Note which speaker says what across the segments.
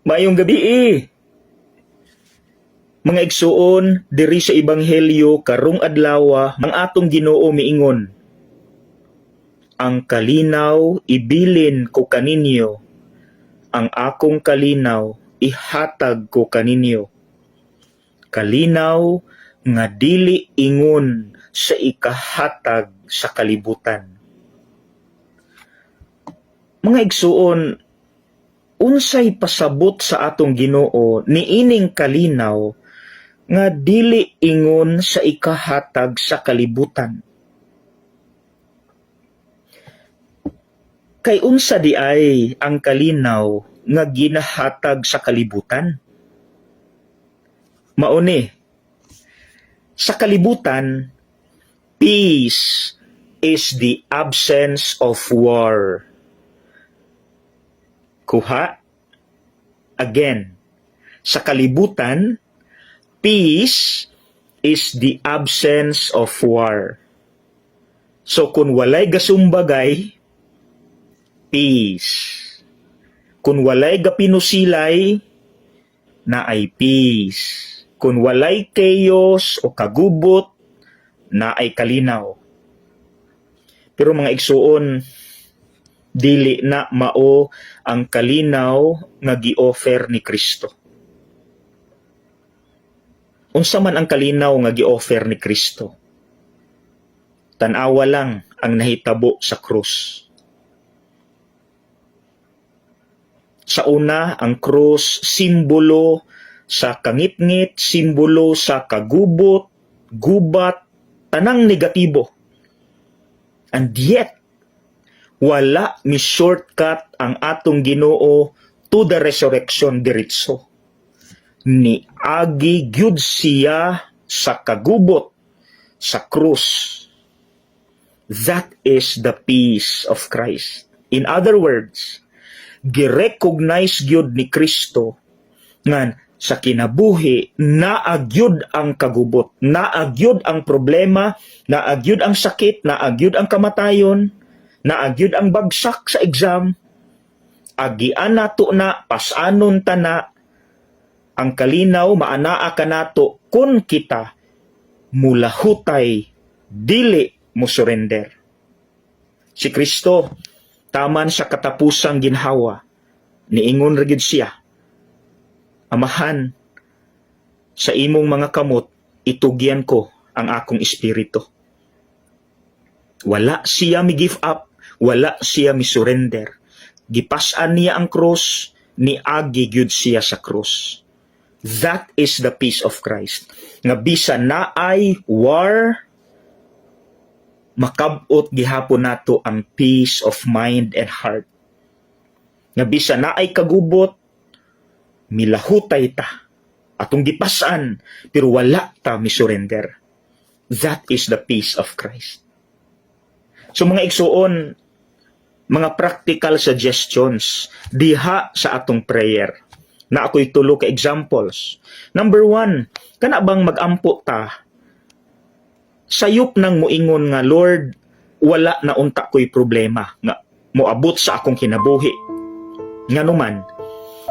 Speaker 1: Maayong gabii. Mga igsuon, diri sa Ebanghelyo karong adlaw, ang atong Ginoo miingon: "Ang kalinaw ibilin ko kaninyo, ang akong kalinaw ihatag ko kaninyo. Kalinaw nga dili ingon sa ikahatag sa kalibutan." Mga igsuon, unsay pasabot sa atong Ginoo niining kalinaw nga dili ingon sa ikahatag sa kalibutan? Kay unsa di ay ang kalinaw nga ginahatag sa kalibutan? Mao ni, sa kalibutan, peace is the absence of war. Kuha? Again, sa kalibutan, peace is the absence of war. So kung walay gasumbagay, peace. Kung walay gapinusilay, naay peace. Kung walay chaos o kagubot, naay kalinaw. Pero mga igsuon, dili na mao ang kalinaw nga gi-offer ni Kristo. Unsa man ang kalinaw nga gi-offer ni Kristo? Tan-awa lang ang nahitabo sa krus. Sa una, ang krus simbolo sa kangitngit, simbolo sa kagubot, gubat, tanang negatibo. And yet, wala mi shortcut ang atong Ginoo to the resurrection diretso. Niagi gyud siya sa kagubot sa krus. That is the peace of Christ. In other words, gi-recognize gyud ni Kristo nga sa kinabuhi naa gyud ang kagubot, naa gyud ang problema, naa gyud ang sakit, naa gyud ang kamatayon, naa gyud ang bagsak sa exam. Agian nato na, pasanon ta na. Ang kalinaw maanaa kanato kun kita mulahutay, dili mo surrender. Si Kristo, taman sa katapusang ginhawa, niingon ra gyud siya, "Amahan, sa imong mga kamot itugyan ko ang akong espiritu." Wala siya mi give up, wala siya mi surrender. Gipas-an niya ang krus, niagi gyud siya sa krus. That is the peace of Christ. Nga bisan naay war, makab-ot gihapon nato ang peace of mind and heart. Nga bisan naay kagubot, milahutay ta. Atong gipasan, pero wala ta mi surrender. That is the peace of Christ. So mga igsuon, mga practical suggestions diha sa atong prayer. Na ako'y tulo ka examples. Number one, kana bang magampo ta, sayop nang muingon nga, "Lord, wala na unta ko'y problema nga moabot sa akong kinabuhi." Ngano man?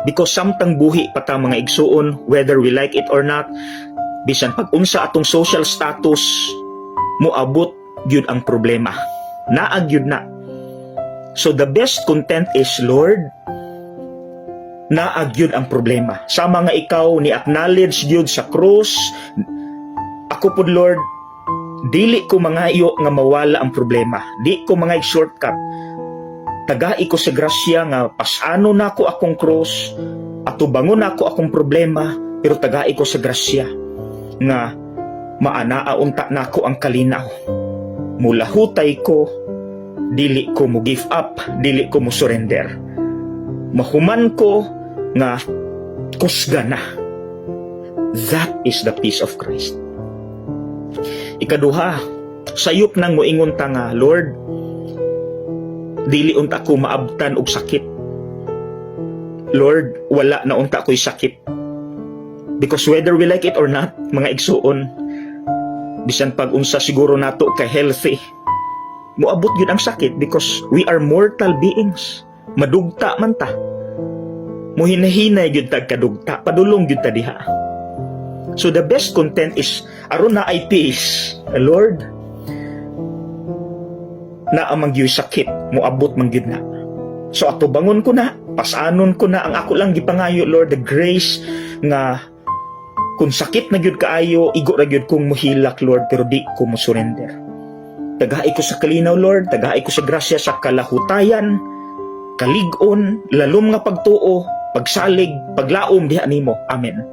Speaker 1: Because samtang buhi pa ta, mga igsuon, whether we like it or not, bisan pag unsa atong social status, moabot gyud ang problema. Naa gyud na. So the best content is, "Lord, naa gyud ang problema. Sama nga ikaw ni acknowledge gyud sa krus, ako pud, Lord, dili ko mangayo nga mawala ang problema. Di ko mangay shortcut. Tagai ko sa grasya nga pasano nako akong krus, atubangon nako akong problema, pero tagai ko sa grasya nga maanaa unta nako ang kalinaw. Mulahutay ko, dili ko mo give up, dili ko mo surrender. Mahuman ko nga kusga na." That is the peace of Christ. Ikaduha, sayop nang moingon ta nga, "Lord, dili unta ko maabtan og sakit. Lord, wala na unta ko'y sakit." Because whether we like it or not, mga igsuon, bisan pag unsa siguro nato ka healthy, moabot gyud ang sakit because we are mortal beings. Madugta man ta. Muhinahinay gyud tag kadugta, padulong gyud ta diha. So the best content is aron naay peace. Lord, naa man gyud sakit, moabot man gyud na. So atubangon ko na, pasanon ko na. Ang ako lang gipangayo, Lord, the grace nga kung sakit na gyud kaayo, igo ra gyud kong muhilak, Lord, pero di ko mo surrender. Tagai ko sa kalinaw, Lord, tagai ko sa grasya sa kalahutayan, kalig-on, lalom nga pagtuo, pagsalig, paglaom diha nimo. Amen.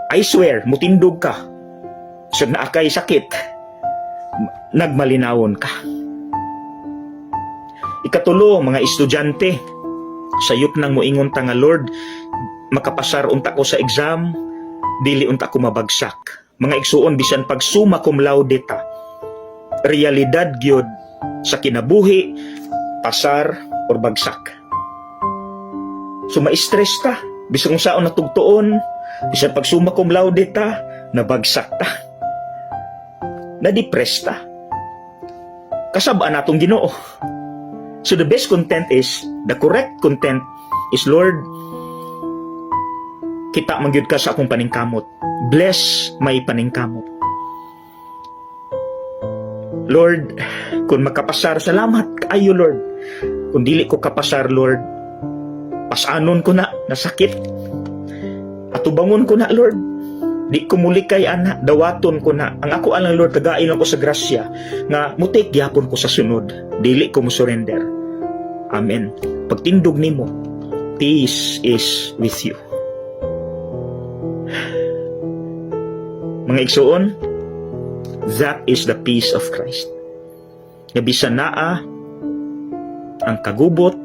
Speaker 1: I swear, mutindog ka. So naa kay sakit, nagmalinawon ka. Ikatulo, mga estudyante, sayop nang moingon ta nga, "Lord, makapasar unta ko sa exam, dili unta ko mabagsak." Mga igsuon, bisan pag summa cum laude ta, realidad gyud sa kinabuhi, pasar or bagsak. So ma-stress ta, bisan kung saon natugtuon, bisan pag summa cum laude ta, nabagsak ta. Na-depress ta. Kasab-an natong Ginoo. So the best content is, the correct content is, "Lord, kita man gyud ka sa akong paningkamot. Bless my paningkamot. Lord, kung makapasar, salamat kaayo, Lord. Kung dili ko kapasar, Lord, pasanon ko na, nasakit. Atubangon ko na, Lord. Di ko mulikay ana, dawaton ko na. Ang ako lang, Lord, tagain lang ko sa grasya nga mutik gyapon ko sa sunod. Dili ko mo surrender. Amen." Pagtindog nimo, peace is with you. Mga igsuon, that is the peace of Christ. Nga bisan naa ang kagubot,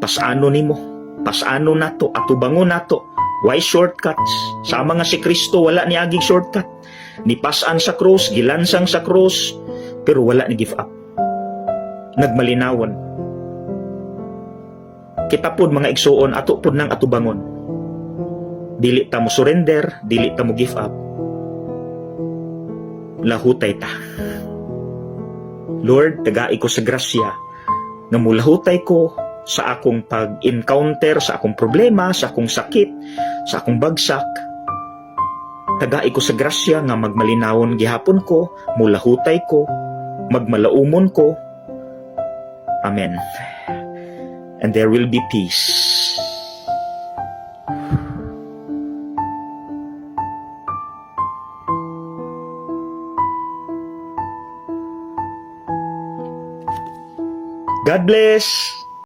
Speaker 1: pasano nimo, pasano nato, atubangon nato. Why shortcuts? Sama nga si Kristo wala ni aging shortcut. Nipasan sa cross, gilansang sa cross, pero wala ni give up. Nagmalinawon. Kita pod, mga igsuon, ato pod nang atubangon. Dili ta mo surrender, dili ta mo give up. Lahutay ta. Lord, tagai ko sa grasya nga mulahutay ko sa akong pag-encounter, sa akong problema, sa akong sakit, sa akong bagsak. Tagai ko sa grasya nga magmalinawon gihapon ko, mulahutay ko, magmalaumon ko. Amen. And there will be peace. God bless.